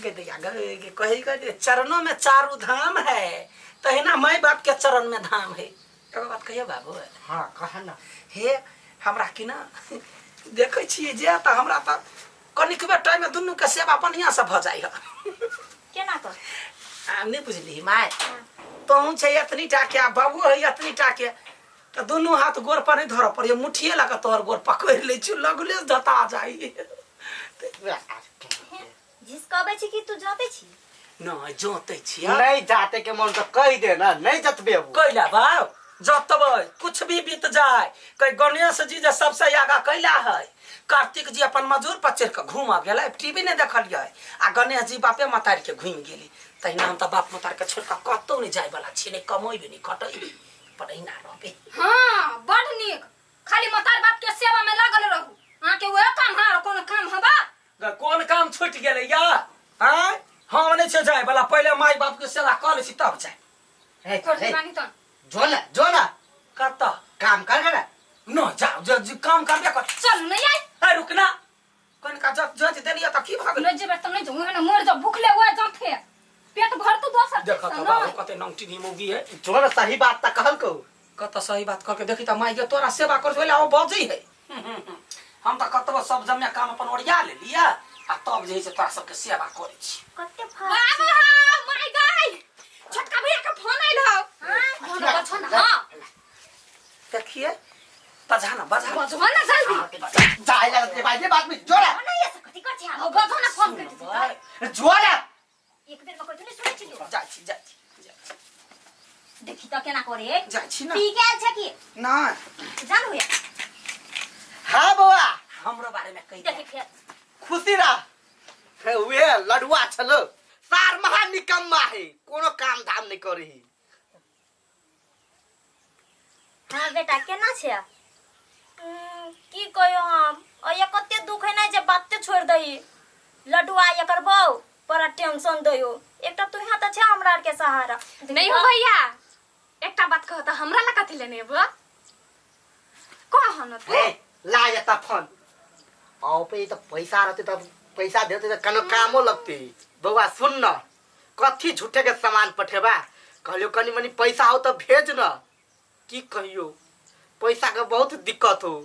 गे दैया गे गे कही गे चरणों में चारू धाम है तहिना माय बाप के चरण में धाम है एगो बात कहियो बाबू हाँ कह ना हे हमरा कि ना देखै छियै जे तऽ हमरा तऽ कनिकबे टाइम में दुनू के सेवा बढ़िया से भऽ जाइ है केना कर आ नहि बुझली माय तोहूँ छै एतनी टा के आ बाबू है एतनी टा के तऽ दुनू हाथ गोर पर नहि धरऽ पड़ै मुठिए लऽ कऽ तोहर गोर पकड़ि लै छियौ लगले धता जाइ झिसकबै छी कि तू जाते छी नहि जोतै छियै नहीं जाते के मन तो कह दे ना नहीं जतबे वो कैला बाब जतबै कुछ भी बीत जाए कहीं गणेश जी जे सबसे आगा कैला है कार्तिक जी अपन मजूर पर चढ़ के घूम गेलै टीवी नहि देखलियै आ गणेश जी बापे मतार के घूमि गेली तहिना हम तऽ बाप मतार के छोड़ के कतौ नहि जाय वाला छी नहि कमेबे नहि खटेबे पर एहिना रहबे हाँ बड़ नीक खाली मतार बाप के सेवा में लागल रहू अहाँ के वह काम है और कोनो काम हबा कोन काम छूटि गेलै या आँय हम नहि छै जाय वाला पहिले माय बाप के सेवा कऽ लै छी तब जाय ए, कर ए, बानी तन जो ना जो ना कतऽ काम कर ना न जाओ जो जो काम करबे कर चल नहीं आई ए रुकना कनिका जत जत देलियै तऽ की भऽ गेलै नहीं जेबे त नहीं जाऊं ना मर जा भूखले हुआ जा थे पेट भर तू दोसर देख चीज तऽ से बाबू नहीं। कते नौटी मौगी है जो ना सही बात त कहल को कत सही बात करके देखी तऽ माय के तोरा सेवा कर ओला ओ बजै है हम तऽ कतबो सब जमे काम अपन ओरिया लेलियै आ तब जे है से तोरा सबके सेवा करै छी कते बाबू हाँ माय गाय छोटका भैया के फोन आइल हौ फोन बजो ना हाँ देखिए बजा ना बजा बजो ना जल्दी जाए लगा ते भाई ये बात में जो ना ना ये सब कथी कर छै हाँ बजो ना फोन कर भाई जो ना एक बेर में कोइ नहीं सुनै छी तू जाइ छी जाइ छी जाइ छी। देखी त केना करे जाइ छी ना पी के आयल छै की नहि जान हुए हाँ बउआ हमरो बारे में कहि दे देखी फेर खुशी रह हे वे लडुआ छलो सार महा निकम्मा है कोनो काम धाम नहीं करे ही हाँ बेटा केना छै की कहियो हम अया कते दुख है ना जे बाते छोड़ दही लडुआ एकर बौ बड़ा टेंशन दयो एकटा तू यहाँ तऽ छै हमरा आर के सहारा नहीं हो भैया एकटा बात कहो तऽ हमरा ला कथी लेने अबुआ कह न तू ए ला एता फोन आओ पे तो पैसा रहते तब पैसा देते तो कनो कामो लगते बउआ सुन न कथी झूठे के सामान पठेबा कहलियो कनी मनी पैसा हो तो भेज न की कहियो पैसा के बहुत दिक्कत हो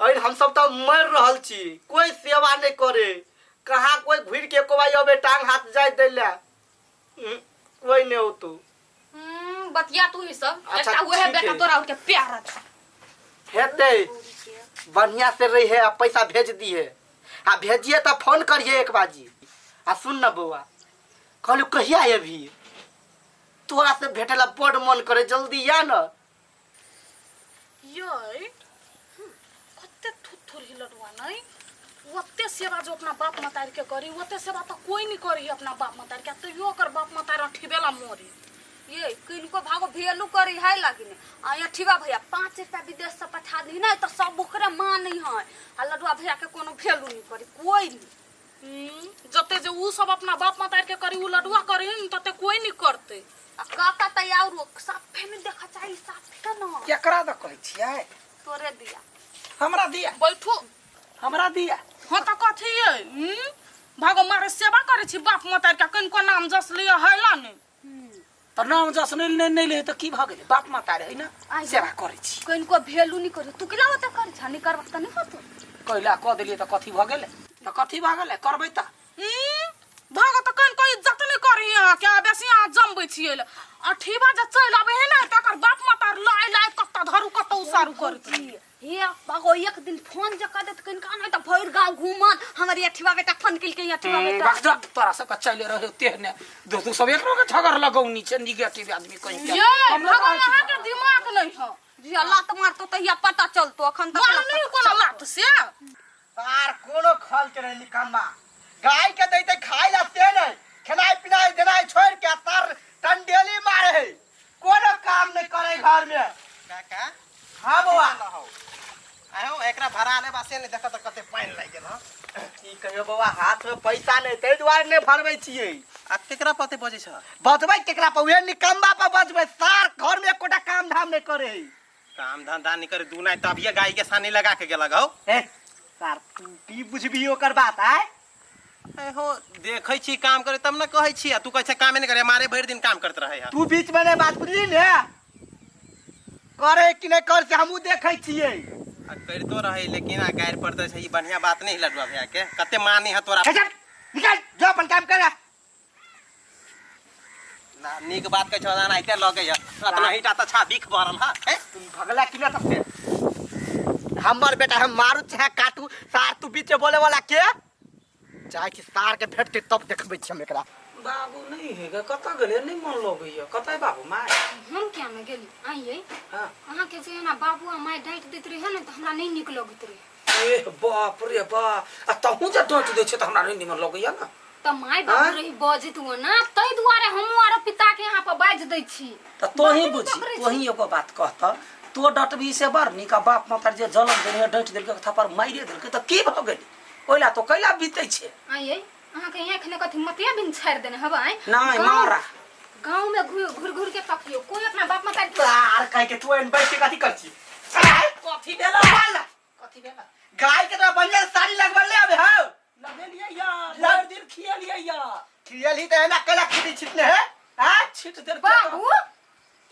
अरे हम सब तो मर रहल छी कोई सेवा नहीं करे कहाँ कोई घुर के एको बार अबे टांग हाथ जाय दै ला कोई नहीं हो तो बतिया तू ही सब अच्छा, एकटा उहे ठीक बेटा है। तोरा और के प्यारा छ हेतै बढ़िया से रही है आ पैसा भेज दिए आ भेजिए तो फोन करिए एक बाजी आ सुन न बौआ कहलू कहिया अभी तोरा से भेटेला बड़ मन करे जल्दी आ न ये कते थुथुर ही लडुआ नहीं ओते सेवा जो अपना बाप मतार के करी ओते सेवा तो कोई नहीं करी अपना बाप मतार के तैयो ओकर बाप मतार अठिबेला मरी ये किनको भागो भेलू करी है लगिने आ अठिबा भैया 5 रुपया विदेश से पठा दी नहीं तो सब ओकरे मानी है आ लडुआ भैया के कोनो भेलू नहीं करी कोई नहीं जते जे ऊ सब अपना बाप मतार के करी ऊ लडुआ करी न तते कोई नहीं करते आ काका त और साफे नहीं देखा चाहिए साफे न केकरा दऽ कहै छियै तोरे दिया हमरा दिया बैठो हमरा दिया हाँ तो कथी ये भागो मारे सेवा करे छी बाप मतार के कनको नाम जस लिय हैला नहीं तऽ नाम जस नहि नहि नहि ले तऽ की भऽ गेलै बाप माता रहै ने आइ सेवा करै छी कनको भेलू नहीं करी तू केना होते कर छा नहीं करबा त नहीं होतो कैला कऽ देलियै तऽ कथी भऽ गेलै तऽ कथी भऽ गेलै करबै तऽ भागो तऽ कनको इज्जत नहीं करी अहाँ के बेसी अहाँ जमबै छियै ले अठीबा जे चलि आबै है ने तकर बाप माता लाइ लाइ कत्ता धरू कत्ता उसारू करत हे बागो एक दिन फोन जे कर देत कनका नहीं त भरि गांव घूमन हमर अठीबा बेटा फोन केलकै अठीबा बेटा बाक जा तोरा सबके चले रहे तेहने दोस्त सब एक रंग झगड़ लगौनी छै निगेटिव आदमी कहीं के ये हमरो भागो रहै छी। अहाँ के दिमाग नहीं है जी लात मारतो तहिया पता चलतो अखन तक मारू नहीं कोनो लात से आर कोनो खल के नहीं निकम्मा गाय के दैते खाय ला से नहीं खेनाई पिनाई देनाई छोड़ के सर टंडेली मारे है कोनो काम नहीं करे घर में काका हाँ बउआ आहो एकरा भरा ले बासे नहीं देखत कते पानि लागि गेल हँ की कहियो बउआ हाथ में पैसा नहीं ताहि दुआरे नहीं भरबै छियै आ केकरा पते बजै छ बजबै केकरा पर उहे निकम्मा पर बजबै सार घर में एकोटा काम धाम नहीं करे है काम धंधा नहीं करे दू नहीं तभिए गाय के सानी लगा के गेलक हौ ए सार तू की बुझबी ओकर बात आय? हो देखै छी काम करे तब न कहै छी, आ तू कहै छै कामे नहीं करे, मारे भरि दिन काम करत रहै है। तू बीच में नहीं बात बुझली ने, करे कि नहीं कर से हमहू देखै छियै। आ करितो रहै लेकिन आ गारि पड़तै छै, ई बढ़िया बात नहीं लडुआ भैया के, कते मानी है तोरा। हे चल, निकल जो अपन काम कर। ना नीक बात कहै छौ ना एते लगै है, अतना ही टा त छा बिख भरल है। हे तुम भगला कि ना तब से हमर बेटा हम मारू चाहे काटू, सार तू बीच में बोले वाला के चाहे कि सार के भेटते तब देखबै छी हम एकरा। बाबू नहीं है गे, कतऽ गेलै नहीं मन लगैया, कतऽ बाबू माय? हम किया ने गेली आइए। हाँ। अहाँके जे एना बाबू आ माय डाँटि दैत रहे ने तऽ हमरा नहि नीक लगैत रहे। ए बाप रे बाप, आ तहूँ जे डाँटि दै छै तऽ हमरा नहीं निमन लगैया ना। तऽ माय बाबू आँय? रही बजैत ओ ना, ताहि दुआरे हमहूँ आरो पिता के यहाँ पर बाजि दै छी। तऽ तोही बाते नहि बुझी, पकड़ै छी। तोही एगो बात कहतऽ, तो डटबी से बड़ नीक, आ बाप माता जे जलम देने डाँटि देलकै थप्पड़ मारिए देलकै तऽ की भऽ गेलै, ओहि ला तो कैला बीतै छै। आइए अहाँके यहाँ एखने कथी मतिया बिन छाड़ि देने हबै? नहि मारा गाँव में घूर घूर घूर के तकियो कोई अपना बाप माता के आर कह के तू एन बैठ के कथी कर छी? आय, कथी भेला? बोल। कथी भेला? गाय के तो बढ़िया साड़ी लगबल ले आबे हो। लगेलियै या भरि दिन खियलियै या। खियल ही त एना कैला खिदी छिटने है? हां छिट देल बाबू।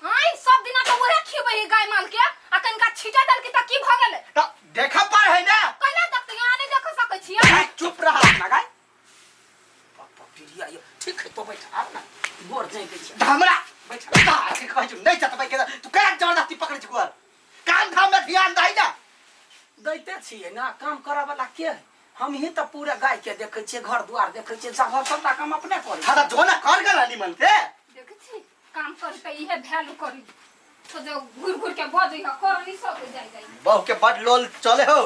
आइ सब दिना तऽ ओहे खिबै है गाय माल के, आ कनिका छीटा देलकै तऽ की भऽ गेलै? त देखा पर है ना। कैला देखतै? अहाँ नहि देख सकै छियै? आय, चुप रहा। लगाय पापा प्रिया ये ठीक है तो बैठ आब ना गोर जाय दै छै। हमरा बैठ तार के कहै छु नहीं चतबै के तू कैला जबरदस्ती पकड़ै छु गोर? काम धाम में ध्यान दही ना। दैते छियै ना, काम करऽ वाला के है? हम ही तऽ पूरा गाय के देखै छियै, घर दुआर देखै छियै, सब सबटा काम अपने करै। हाँ तो जो ना कर गेल निमन से। देखै छी काम करतै इहे भैलू करी तो जो घूर घूर के बजै ह कर नहीं सकै जाय जाय। बहू के बड लोल चले हो,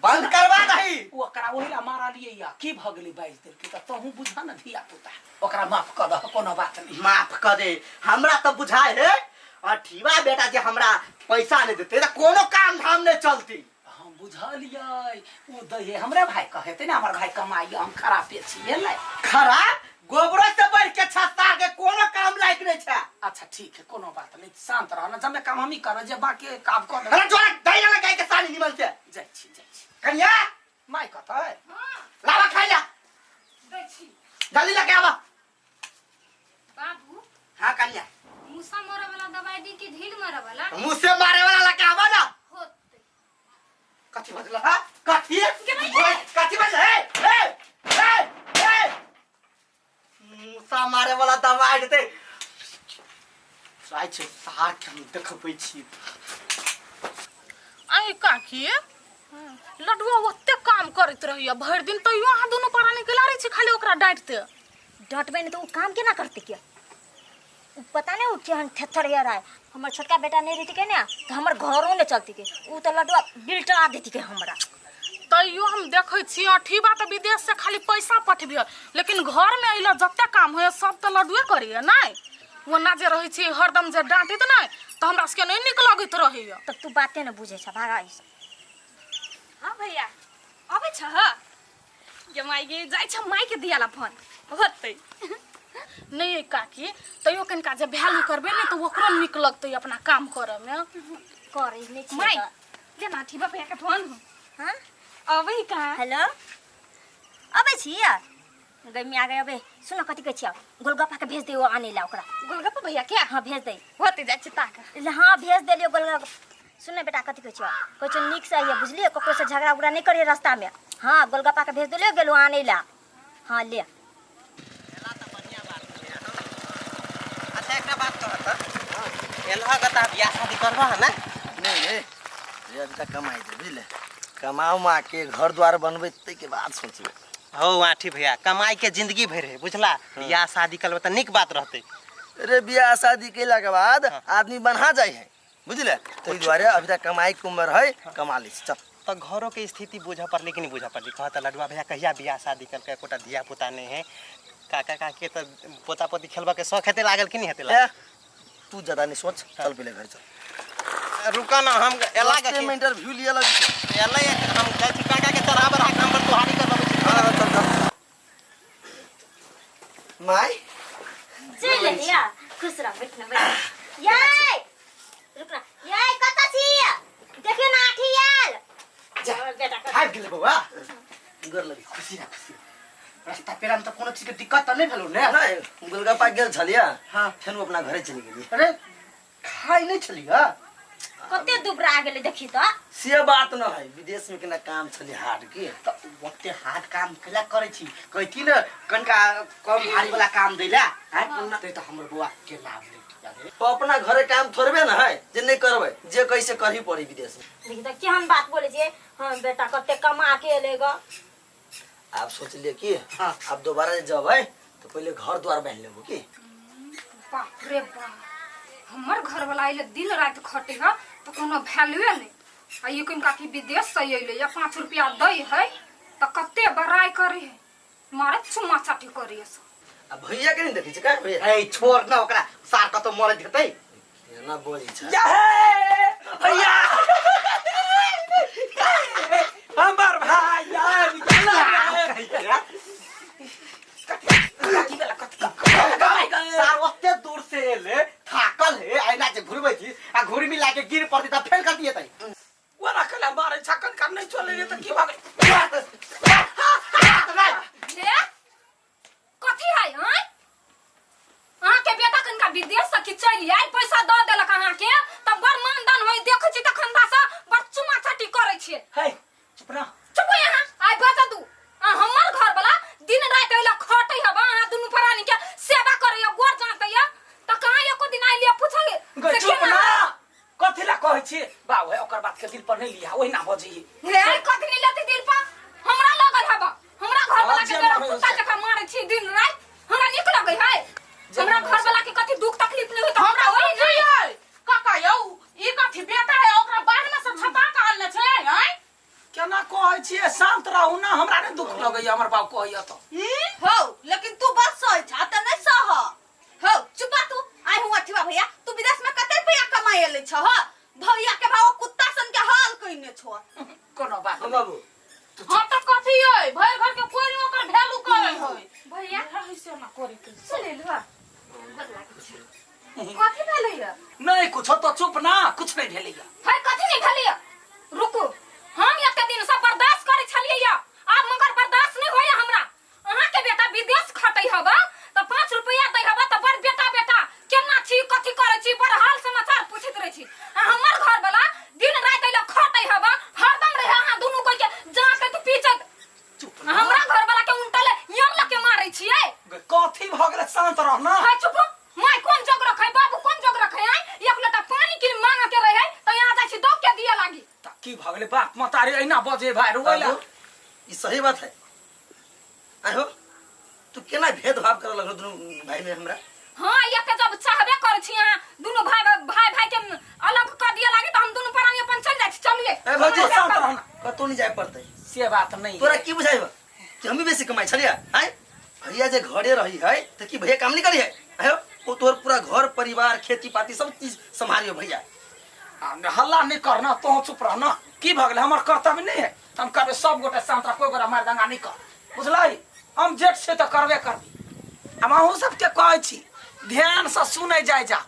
बंद करवा दही। ओकरा ओहि ला मारलियै या की भऽ गेलै बाजि देलकै तऽ तहूँ बुझा ने धिया पुता, ओकरा माफ कऽ दह, कोनो बात नहि। माफ कऽ दे, हमरा तऽ बुझाय है अठीवा बेटा जे हमरा पैसा नहीं देते तऽ कोनो काम धाम नहीं चलती। हम बुझलियै ओ दै हमरे भाई कहेते ने, हमर भाई कमाइए, हम खराबे छियै ने। खराब गोबरो से बढ़ के छस्ता के कोनो काम लायक नहीं छै। अच्छा ठीक है, कोनो बात नहीं, शांत रह ना, जमे काम हम ही करब, जे बाकी काम कऽ देबै। अरे जोरा दही वाला गाय के सानी निमन से। जाइ छी, जाइ छी। कनिया माय कतऽ? लावा खाइ ला। दै छी। जल्दी लके आवा। बाबू। हाँ कनिया। मूसा मरे वाला दवाई दी कि ढील मरे वाला? मुँह से मारे वाला लके आवा ना। होते। कथी बजला? हाँ कथी? कथी बजला? हे हे हे हे मूसा मारे वाला दवाई देते। जाइ छै सार के हम देखबै छी। आई काकी, लडुआ ओते काम करैत रहैया भरि दिन, तैयो अहाँ दुनू प्राणी के लारै छी खाली ओकरा डाँटिते। डाँटबै नहि तऽ ओ काम केना करतै? के उ पता नहीं उ केहन थेथर यार आय। हमर छोटका बेटा नहीं रहती के ना तो हमर घरो नहीं चलती के, उ तो लडुआ बिलटा देती के हमरा। तैयो हम देखै छी अठीबा तऽ विदेश से खाली पैसा पठबिह, लेकिन घर में अइला जते काम होइए सब तऽ लडुए करैए नहि? ओना जे रहै छी हरदम जे डाँटैत नहि तऽ हमरा सबके नहि नीक लगैत रहैए। तब तू बाते ने बुझै छ, भागा ई सब। हाँ भैया अबै छह? गे माय गे, जाइ छ माय के दियाला फोन होतै नहीं काकी, तैयो कनिका जे वैल्यू करबै ने तऽ ओकरो नीक लगतै अपना काम करऽ में। करै नहि छियै माय तऽ। ले ना अठीबा भैया के फोन। हाँ? अबै कहाँ? हेलो अबै छी यार? गई आ गए अबे। सुन कथी कहै छियै, गोलगप्पा के भेज दे ओ आने ला ओकरा। गोलगप्पा भैया के? हाँ भेज दे। होते जाइ छी ताक। ले, हाँ भेज देलियो गोलगप्पा। सुन ने बेटा कथी कहै छियै, कहै छियै नीक से आइए बुझलियै, ककरो से झगड़ा उगड़ा नहीं करिए रास्ता में। हाँ गोलगप्पा के भेज देलियो, गेलो आने ला। हाँ ले। एला तऽ बढ़िया बात भेलै। अच्छा एकटा बात कहऽ तऽ, एलह गता बियाह शादी करबह ने? नहीं नहीं, ये अभी तक कमाई दे बुझले, कमाओ माँ के घर द्वार बनबे ताहिके बाद सोचबे। हौ आठी भैया, कमाई के जिंदगी भरि है बुझला, बियाह शादी करबह तऽ नीक बात रहतै। अरे बियाह शादी केला के बाद आदमी बन्हा जाइ है बुझले, ताहि दुआरे अभी तक कमाई के उम्र है, कमा लै छी। चल तऽ घरो के स्थिति बुझऽ पड़लै कि नहि बुझऽ पड़लै? कहऽ तऽ लडुआ भैया कहिया बियाह शादी करकै, एकोटा धिया पुता नहि है, काका काकी तऽ पोता पोती खेलबऽ के शौक हेतै लागल कि नहि हेतै लागल? ए, तू ज्यादा नहीं सोच, चल पहले घर चल। रुका ना, हम एला रास्ते में इंटरव्यू लिया लगी छै। एलै हम जाइ छी काका के चढ़ा बढ़ा के हम पर तुहारी करबबै छी। हाँ, हाँ, चल चल my चल लिया, खुश रह, बैठ ना बैठ। याय रुक ना, याय कत छी? देखियो ना आठी आयल। जा, हमर बेटा भाग गेलै बौआ। बौआ गोर लगी। खुशी रह, खुशी रह। रास्ता पेरा में तो कोनो चीज के दिक्कत त नहीं भेलो ने? नहीं, गोलगप्पा गेल छलियै। हाँ। फेन अपना घरे चलि गेलियै। अरे खाइ नहीं छलियै? कते दुबरा गेलै देखी त। से बात न है, विदेश में केना काम छलै हार्ड के। त ओते हार्ड काम केला करै छी? कहती ने कनिका कम भारी वाला काम दैला हैं, तै त हमर बौआ के लाभ ले रे। तो अपना घरे काम थोड़बे न है जे नहीं करबै, जे कैसे करही पड़ी विदेश में। देखी त केहन बात बोलै छियै, हम बेटा कते कमा के एलै ग। आप सोचलिए कि हाँ। आप दोबारा जे जबै तो पहले घर द्वार बांध लेबो की। बाप रे बाप, हमर घरवाला अइले दिन राति खटे ह त कोनो वैल्यूए नहीं, आ ई कनिका की विदेश से अइले या 5 रुपया दै है त कते बड़ाई करे है, मारे चुम्मा चाटी करे है सब। आ भैया के नहीं देखै छै का भैया? ए छोड़ न ओकरा, सार कतौ मरैत हेतै। एना बोलै छै। या हे भैया, हमर भाई आबि गेलै। कथी भेलै? कथी कमाइ गए? सार ओते दूर से एले, थाकल हे, ऐना जे घुरबै छी आ घुर मिला के गिर पड़तै त फेर कर दिए तै। ओना कला मारे छकन कर नहीं चले रे त की भऽ गेल? हे कथी है आँय? अहाँके बेटा कनिका विदेश से कि चलि आयल, पैसा दऽ देलक अहाँके तऽ बड़ मानदान होय, देखै छी तखन से बड़ चुमा चाटी करै छियै। हे चुप रह। चुप यहाँ आइ बजा दू। आ हमर घर वाला दिन राति अइला खटै हबा, अहाँ दुनू प्राणी के सेवा करैया, गोर जाँतैया, तऽ कहाँ एको दिन आइलियै पूछै गै से चुप केना? ना, कथी ला कहै छी बाबू, हे ओकर बात के दिल पर नहीं लिया, ओहिना बजही। हे कथी नहीं लेती दिल पर? हमरा लगल हबा, हमरा घर वाला के जे बेरा मारै कुत्ता छै। जकाँ मारै छी दिन राति, हमरा नीक लगै है? जे हमरा मारै घर छै। वाला के कथी दुख तकलीफ नहीं होई तऽ हमरा हमरा होई कथी नहीं। है काका यौ, ई कथी बेटा है ओकरा बाढ़ में से छता के आनले छै आँय? केना कहै छियै, शांत रहू ना, हमरा नहीं दुख लगैया हमर बाबू कहैया तऽ। हो लेकिन तू बस सही छा त नहीं सह। हो चुपा तू। आइ हुआ ठिवा भैया, तू विदेश में कते रुपया कमाए ले छ? हो भैया के भाव कुत्ता सन के हाल कइने छो। कोनो बात हाँ नहीं। बाबू। हम तऽ कथी है भरि घर के कोई नहीं ओकर वैल्यू करे है। भैया रहै से ना करे के। सुन लेलुआ कथी भेलै या? नहीं कुछ तो चुप ना, कुछ नहीं भेलैया। है कथी नहीं भेलैया? रुकू, हम एते दिन से बर्दाश्त करै छलियै या, आब मगर बर्दाश्त नहीं होइया हमरा। अहाँ के बेटा विदेश खटै हबा त 5 रुपया दै हबा त बड़ बेटा बेटा केना छी कथी करै छी बड़ हाल समाचार पूछैत रहै छी, आ हमर घर वाला दिन राति अइला खटै हबा, हरदम रहे अहाँ दुनू कोई के जाँतैत पीचैत। चुप आ हमरा घर वाला के उनटल यार लके मारै छियै। गै, कथी भऽ गेलै? शांत रह ना। है चुप, my कोन जोग रखै, बाबू कोन जोग रखै? आय एक लोटा पानी की मांग के रहे त यहाँ जाइ छी दौ के दिए लागी। त की भऽ गेलै बाप मतारी एना बजे भाई रोइला? बाबू, ई सही बात है। आहो तू केना भेदभाव करे लगलो दुनू भाई में हमरा? हाँ एते जब चाहबे करै छी अहाँ दुनू भाई भाई भाई के अलग कऽ दिए लागी त हम दुनू प्राणी अपन चलि जाइ छी। चलिए। ए भौजी, शांत रह ना। कतौ नहीं जाए पड़तै। से बात नहीं। तोरा की बुझाइब कि हम भी बेसी कमाई छलियै? आँय भैया जे घरे रही है त की भैया काम नहीं करी है? आयो वो तोहर पूरा घर परिवार खेती पाती सब चीज संभालियो भैया। आ, हल्ला नहीं करना, तो चुप रहना। की भऽ गेलै? हमर कर्तव्य नहीं है, हम करबै। सब गोटे शांत रह, कोई गोटा मारि दंगा नहीं कर, बुझलै? हम जेठ से तऽ करबे करबी। हम अहूँ सबके कहै छी ध्यान से सुनै जाय जा,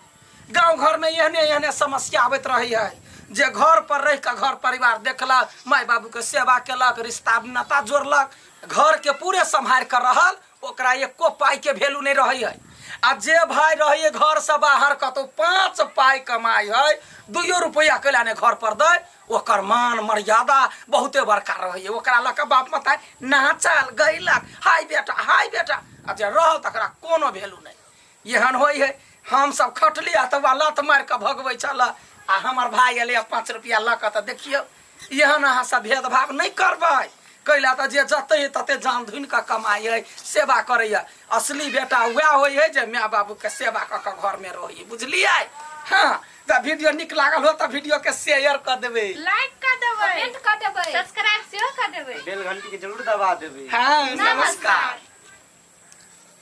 गाँव घर में एहने एहने समस्या आबैत रहै है। जे घर पर रहि कऽ घर परिवार देखलक, माय बाबू के सेवा केलक, रिश्ता नाता जोड़लक, घर के पूरे सम्हारि कऽ रहल, ओकरा एको पाई के वैल्यू नहीं रहै है। आ जे भाई रहै घर से बाहर कतौ 5 पाई कमाई है, 2 रुपया कैला ने घर पर दै, ओकर मान मर्यादा बहुते बड़का रहै है। ओकरा लऽ कऽ बाप मताई नाचल गैलक, हाय बेटा हाय बेटा, आ जे रहल तकरा कोनो वैल्यू नहीं। एहन होइ है। हम सब खटली आ तऽ लत मारि कऽ भगबै छल, आ हमर भाई एलै 5 रुपया लऽ कऽ तऽ देखियौ। एहन अहाँ सब भेदभाव नहीं करबै, कैला तऽ जे जते तते जान धुनि कऽ कमाइ है, सेवा करैया। असली बेटा वएह होइ है जे माय बाबू के सेवा कऽ कऽ घर में रहै, बुझलियै? हाँ तऽ वीडियो नीक लागल हो तऽ वीडियो के शेयर कऽ देबै, लाइक कर देबै, कमेंट कर देबै, सब्सक्राइब सेहो कर देबै, बेल घंटी के जरूर दबा देबै। हाँ नमस्कार।